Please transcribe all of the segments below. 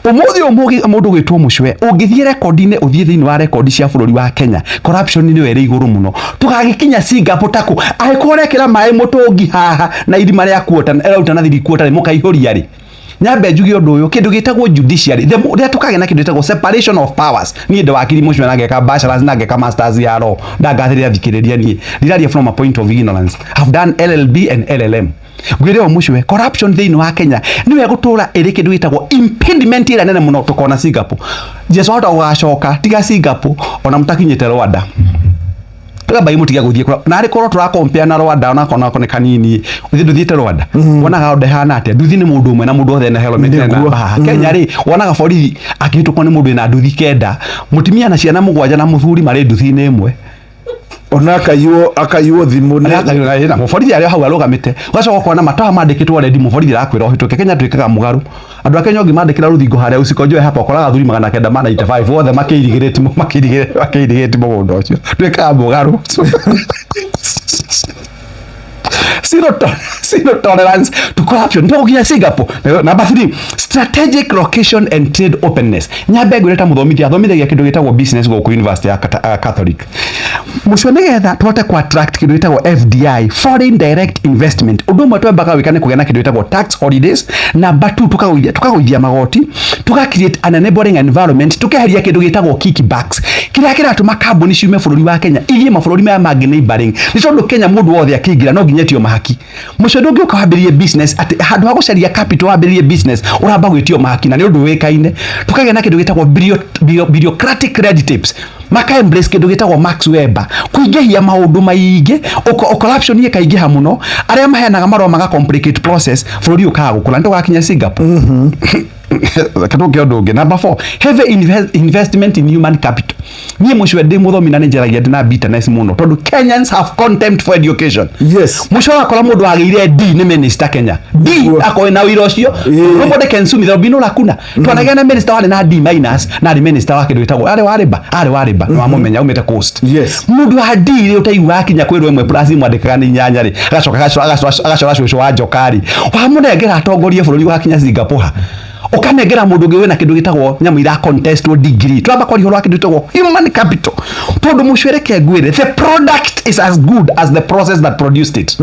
Ũmũthĩ ũyũ mũndũ gwĩtwo Mũcwe, ũngĩthiĩ rekondi-inĩ, ũthiĩ thĩinĩ wa rekondi cia bũrũri wa Kenya, corruption nĩyo ĩrĩ igũrũ mũno. Tũgagĩkinya Singapore takũ? Angĩkorwo ũrekĩra maĩ mũtũngi haha na irima rĩa quarter, ĩrauta na three quarter rĩ, mũkaihũria rĩ? Nyambe njuge ũndũ ũyũ, kĩndũ gĩtagwo judiciary, rĩrĩa tũkagĩa na kĩndũ gĩtagwo separation of powers, niĩ ndĩ wakiri Mũcwe na ngeka bachelors na ngeka masters ya law, ndangathĩrĩria thikĩrĩria niĩ, ndiraria from a point of ignorance. I've done LLB and LLM. Ngwĩre ũũ Mũcwe, corruption thĩinĩ wa Kenya nĩyo ĩgũtũra ĩrĩ kĩndũ gĩtagwo impediment ĩrĩa nene mũno tũkona Singapore. Jesu ahota gũgacoka tiga Singapore ona mũtakinyĩte Rwanda. Twambai mũtige gũthiĩ kũra na arĩ korwo tũra compare na Rwanda ona korwo nako nĩ kanini ũthiĩ ndũthiĩte Rwanda wonaga Rwanda ĩhana atĩa? Nduthi nĩ mũndũ ũmwe na mũndũ othe ena helmet na haha Kenya rĩ, wonaga borithi akĩhĩtũkwo nĩ mũndũ wĩna nduthi 9, mũtumia na ciana 7 na mũthuri marĩ nduthi-inĩ ĩmwe. Ona akaiywo thimũ nĩ mũborithi arĩ hau arũgamĩte, ũgacoka ũkona matawa mandĩkĩtwo rendi, mũborithi arakwĩra ũhĩtũke. Kenya twĩkaga mũgarũ, andũ a Kenya ũngĩmandĩkĩra rũthingo harĩa usikonjoe hapa, ũkoraga athuri 995 othe makĩirigĩrĩte mũgũnda ũcio. Twĩkaga mũgarũ. Zero tolerance to corruption. Ndio Singapore. Number 3, strategic location and trade openness. Nyambe ngwĩre ta mũthomithia athomithagia kĩndũ gĩtagwo business gũkũ University ya Catholic. Mũcio nĩgetha tũhote ku attract kĩndũ gĩtagwo FDI, foreign direct investment, ũndũ ũmwe twambaga gwĩka nĩ kũgĩa na kĩndũ gĩtagwo tax holidays. Number 2, tukagũithia magoti, tuka create an enabling environment, tukeheria kĩndũ gĩtagwo kickbacks, kĩrĩa kĩratũma kambuni ciume bũrũri wa Kenya ithiĩ mabũrũri maya mangĩ neighboring. Nĩ tondũ Kenya mũndũ wothe akĩingĩra no nginya etio mahaki. Mũcio ndũngĩũka wambĩrĩrie business atĩ handũ ha gũcaria capital wambĩrĩrie business ũramba gwĩtio mahaki, na nĩ ũndũ wĩkaine. Tukagĩa na kĩndũ gĩtagwo bureaucratic red tapes, maka embrace kĩndũ gĩtagwo Max Weber, kũingĩhia maũndũ maingĩ, corruption ĩkaingĩha mũno, arĩa maheanaga marũa maga complicate process, bũrũri ũkaga gũkũra. Nĩ tũgakinya Singapore. Kĩndũ ũndũ ũngĩ, number 4, heavy investment in human capital. Niĩ mũcio ndĩ mũthomi na nĩ njaragia ndĩ na bitterness mũno tondũ Kenyans have contempt for education. Mũcio wakora mũndũ wagĩire D nĩ minister Kenya, D akorwo na wĩra ũcio, nobody can sue me, there will be no lacuna. Twanagĩa na minister warĩ na D minus na arĩ minister wa kĩndũ gĩtagwo arĩ wa rĩba, nĩ wamũmenya, aumĩte Coast. Mũndũ wa D rĩ, ũtaiguaga kinya kwĩrwo 1 plus mwandĩkaga nĩ 8 rĩ, agacoka agacora cũcũ wa njoka rĩ, wamũnengera atongorie bũrũri wakinya Singapore ha? Ũkanengera mũndũ ũngĩ wĩna kĩndũ gĩtagwo nyamũ ira contest degree. Twamba kwaria ũhoro wa kĩndũ gĩtagwo human capital, tondũ mũcwere ngwĩre, the product is as good as the process that produced it.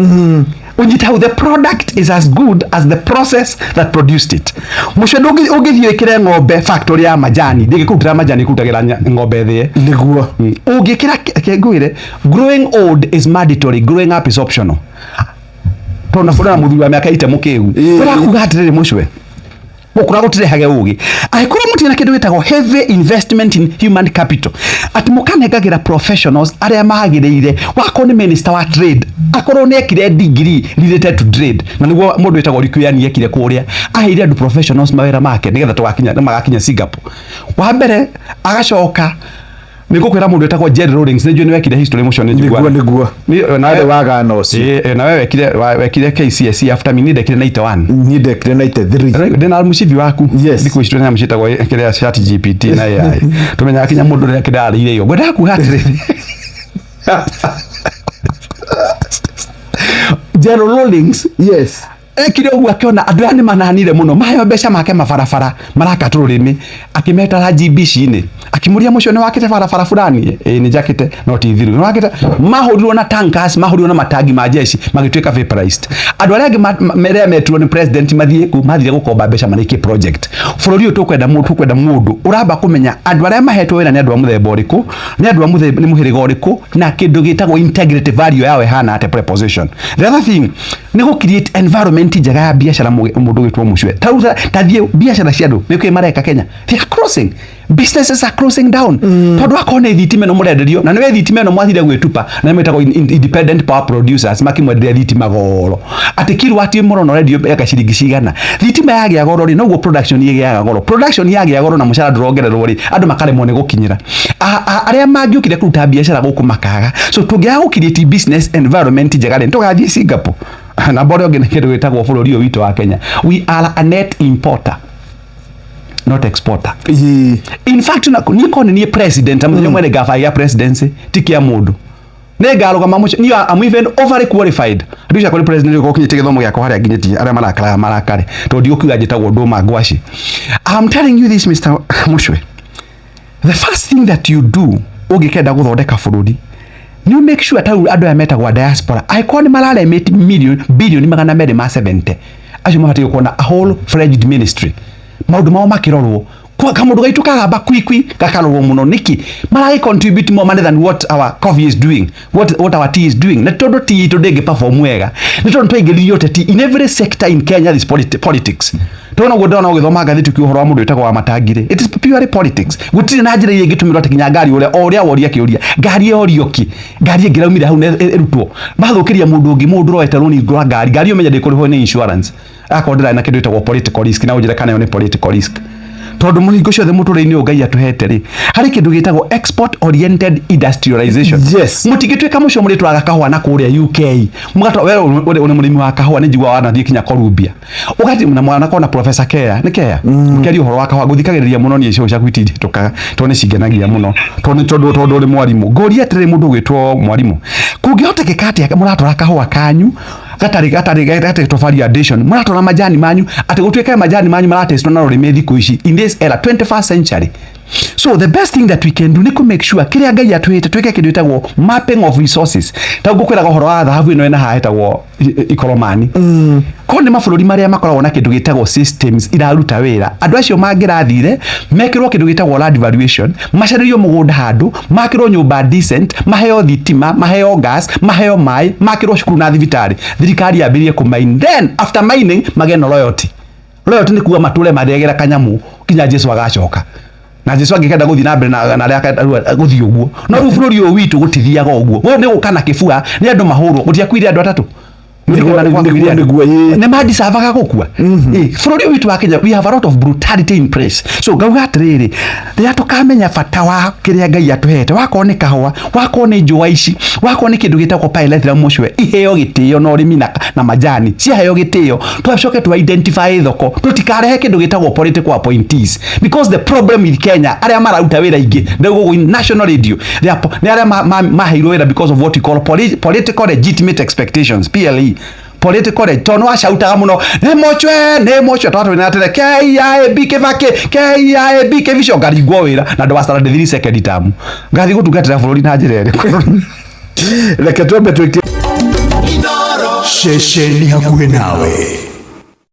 Ũnyite hau, the product is as good as the process that produced it. Mũcwe ũngĩthiĩ wĩkĩre ng'ombe factory ya majani, ndĩngĩkũrutĩra majani, ĩkũrutagĩra ng'ombe thĩe. Nĩguo. Ũngĩkĩra ngwĩre, growing old is mandatory, growing up is optional, tondũ na bũrũri na mũthuri wa mĩaka ite mũkĩgu. Ũrakuga atĩrĩrĩ mũcwe, gũkũra gũtirehage ũgĩ. Angĩkorwo mũtirĩ na kĩndũ gĩtagwo heavy investment in human capital, atĩ mũkanengagĩra professionals arĩa magĩrĩire, wakorwo nĩ minister wa trade, akorwo nĩ ekire degree related to trade, na nĩguo mũndũ wĩtagwo Likuyani ekire kũrĩa, aheire andũ professionals mawĩra make nĩgetha tũgakinya magakinya Singapore. Wa mbere agacoka nĩ ngũkwĩra mũndũ wĩtagwo Jerry Rawlings, nĩ njũĩ nĩ wekire history mũcio nĩ Nĩguo, nĩguo. Nawe Arĩ wa Ghana ũcio. Ĩĩ, nawe wekire KCSE after me, niĩ ndekire 91. Niĩ ndekire 93. Ndĩna mũcibi waku. Yes. Thikũ ici twĩna nyamũ ciĩtagwo kĩrĩa chat GPT na AI, tũmenyaga kinya mũndũ ũrĩa kĩrarĩire iyo. Ngwendaga kuga atĩrĩrĩ, Jerry Rawlings ekire ũguo akĩona andũ aya nĩ mananire mũno, maheo mbeca make mabarabara maraka tũrũrĩmĩ, akĩmetara GBC-inĩ, akĩmũria, mũcio nĩ wakĩte barabara fulani? Ĩĩ, nĩ njakĩte, no ti thiru. Nĩ wakĩte? Mahũrirwo na tankers, mahũrirwo na matangi ma jeshi, magĩtuĩka vaporized. Andũ arĩa angĩ arĩa metirwo nĩ president mathiĩ kũ mathire gũkomba mbeca marĩkie project. Bũrũri ũyũ tũkwenda mũndũ ũramba kũmenya andũ arĩa mahetwo wĩra nĩ andũ a mũthemba ũrĩkũ, nĩ andũ a mũthemba, nĩ mũhĩrĩga ũrĩkũ, na kĩndũ gĩtagwo integrity value yao ĩhana atĩa, preposition. The other thing nĩ gũ create environment njega ya biacara. Mũndũ gwĩtwo mũcwe, ta rĩu ta thiĩ biacara cia andũ nĩ kĩ mareka Kenya? They are closing businesses, are closing down, tondũ akorwo nĩ thitima ĩno mũrenderio, na nĩwe thitima ĩno mwathire gwĩtupa na nĩ metagwo independent power producers, makĩmwenderia thitima goro atĩ kilowatt ĩmwe ũrona ũrendio eka ciringi cigana. Thitima yagĩa goro rĩ, noguo production ĩgĩaga goro. Production yagĩa goro na mũcara ndũrongererwo rĩ, andũ makaremwo nĩ gũkinyĩra. Arĩa mangĩũkire kũruta biacara gũkũ makaga. So tũngĩaga gũ create business environment njega rĩ, tũgathiĩ Singapore. Na ũrĩa ũngĩ nĩ kĩndũ gĩtagwo bũrũri ũyũ witũ wa Kenya, we are a net importer, not exporter. In fact, na niĩ korwo nĩ niĩ president, mũthenya ũmwe nĩ ngabaya presidency, ti kĩa mũndũ. Nĩ ngarũgama mũcio. Niĩ I'm even overly qualified. Andũ cia kũrĩ president ũkorwo ũkinyĩtie gĩthomo gĩakwa harĩa nginyĩtie, arĩa marakaraga marakare tondũ ndigũkiuga njĩtagwo Ndũma Ngwacĩ. I'm telling you this, Mr. Mucwe, the first thing that you do ũngĩkenda gũthondeka bũrũri nĩ make sure ta rĩu andũ aya metagwo a diaspora, angĩkorwo nĩ mararemit million bilioni 270, acio mabatiĩ gũkorwo na a whole fledged ministry, maũndũ mao makĩrorwo. Kamũndũ gaitũ kagamba kwikwi gakarorwo mũno nĩkĩ maragĩ contribute more money than what our coffee is doing, what our tea is doing. Na tondũ tea itũ ndĩngĩ perform wega nĩ tondũ twaingĩririe ũteti in every sector in Kenya. This politics tondũ noguo ndona ũgĩthoma ngathĩti ũkiuga ũhoro wa mũndũ wĩtagwo wa matangirĩ, it is purely politics. Gũtirĩ na njĩra iria ingĩtũmĩrwo atĩ nginya ngari ũrĩa o ũrĩa woria kĩũria, ngari yorio kĩ, ngari ĩngĩraumire hau na ĩrutwo mathũkĩria mũndũ ũngĩ, mũndũ ũroete rũni rwa ngari, ngari ũmenye ndĩkũrĩhwo nĩ insurance akorwo ndĩrarĩ na kĩndũ gĩtagwo political risk. Na ũnjĩre kana ĩyo nĩ political risk, tondũ mũhingo ciothe mũtũrĩre-inĩ ũyũ Ngai atũhete rĩ, harĩ kĩndũ gĩtagwo export oriented industrialization. Mũtingĩtuĩka mũcio mũrĩtwaraga kahũa na kũrĩa UK, mũgatwara. We ũrĩ mũrĩmi wa kahũa, nĩ njiguaga wanathiĩ kinya Columbia, ũgati na mwana kona Professor Kea nĩ Kea mũkĩaria ũhoro wa kahũa. Ngũthikagĩrĩria mũno niĩ, icio ciaku itinjĩtũkaga tondũ nĩ cingenagia mũno, tondũ ũrĩ mwarimũ. Ngũria atĩrĩrĩ, mũndũ ũgwĩtwo mwarimũ, kũngĩhotekeka atĩa mũratwara kahũa kanyu gatarĩ value addition, mũratwara majani manyu atĩ gũtuĩke majani manyu maratestwo na rũrĩmĩ thikũ ici in this era, 21st century? So the best thing that we can do nĩ kũ make sure kĩrĩa Ngai atwĩte twĩke kĩndũ gĩtagwo mapping of resources. Ta ngũkwĩraga ũhoro wa thahabu ĩno ĩna haha ĩtagwo Ikoromani. Korwo nĩ mabũrũri marĩa makoragwo na kĩndũ gĩtagwo systems iraruta wĩra, andũ acio mangĩrathire mekĩrwo kĩndũ gĩtagwo land valuation, macarĩrio mũgũnda handũ, makĩrwo nyũmba decent, maheo thitima, maheo gas, maheo maĩ, makĩrwo cukuru na thibitarĩ, thirikari yambĩrĩrie kũ mine. Then after mining magĩe na royalty. Royalty nĩ kuga matũre marĩagĩra kanyamũ nginya Jesu agacoka, na Jesu angĩkenda gũthiĩ na mbere na arĩa akenda gũthiĩ ũguo. No rĩu bũrũri ũyũ witũ gũtithiaga ũguo. Gũkũ nĩ gũka na kĩbua, nĩ andũ mahũrwo, gũtiakuire andũ atatũ? Nĩguo, nĩguo, ĩĩ. Nĩ mandicavaga gũkua. Ĩ, bũrũri ũyũ witũ wa Kenya, we have a lot of brutality in place. So ngauga atĩrĩrĩ, rĩrĩa tũkamenya bata wa kĩrĩa Ngai atũhete, wakorwo nĩ kahũa, wakorwo nĩ njũa ici, wakorwo nĩ kĩndũ gĩtagwo pyrethrum, mũcwe iheo gĩtĩo na ũrĩmi na majani ciaheo gĩtĩo, twacoke tu identify thoko, tũtikarehe kĩndũ gĩtagwo political appointees, because the problem with Kenya, arĩa mararuta wĩra ingĩ nĩ national radio, nĩ arĩa maheirwo wĩra because of what we call political legitimate expectations, PLE, political, tondũ nĩ wacautaga mũno, nĩ mũcwe, nĩ mũcwe, twatwĩna atĩrĩ KIAB Kĩbakĩ, KIAB Kĩbico, ngaringwo wĩra na ndwacarande 3 second term, ngathiĩ gũtungatĩra bũrũri na njĩra ĩrĩkũ? Reke twambe twĩke Ceceni hakuhĩ nawe.